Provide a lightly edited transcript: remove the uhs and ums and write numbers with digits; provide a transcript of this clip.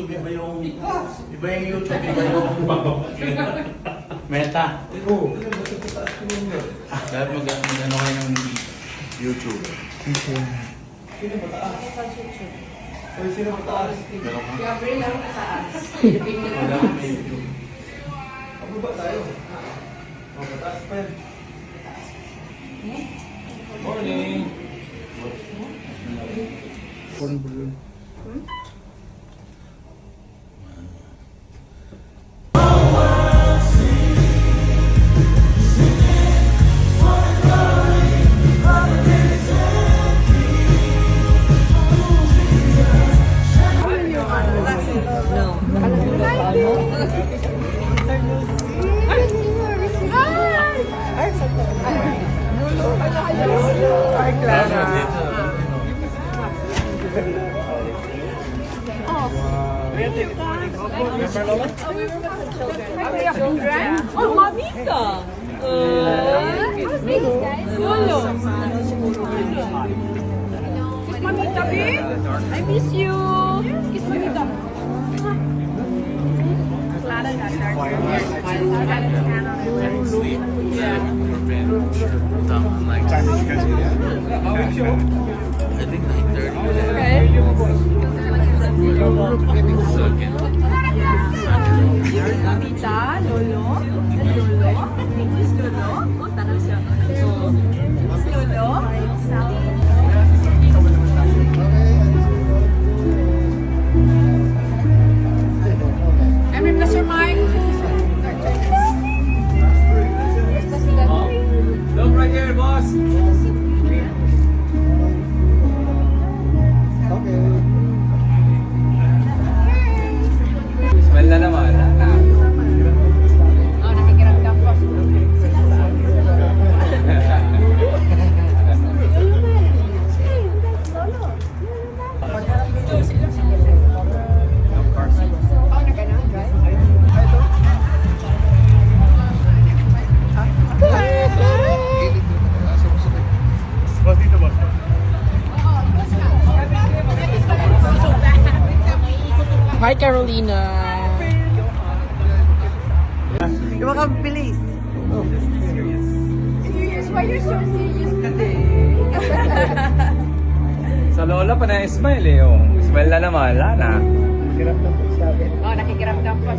YouTube, iba yung YouTube, iba yung Meta. Oo. Dapat mag ano kayo ng YouTube. Sino mataas? Oy, sino mataas? Meron ka? Gabriel ang mataas. Wala kang may YouTube. Pababa tayo. Oh, mataas pa yan. Morning! Hi! Clara. Dito. Oh, mamita! Lolo! Kiss mamita, babe! I miss you! Kiss mamita! Clara got dark I didn't sleep for bed. Tama, like, Time did you guys get in? I think 9:30. Okay. Second. Mamita, Lolo, Lolo, kiss Lolo. Oh, tanaw siya. Kiss Lolo. Emily, plus your mic. Look right here, boss! Okay. Smile na naman. Oh, nakikiramdam ko. Oh, nag-ano, drive? Boss, dito, boss. Hi, Carolina. Yung mga bilis. Serious? Why you're so serious today? Sa lola pa na smile eh. Oh. Smile na naman, wala na. Oh, nakikiramdam ko.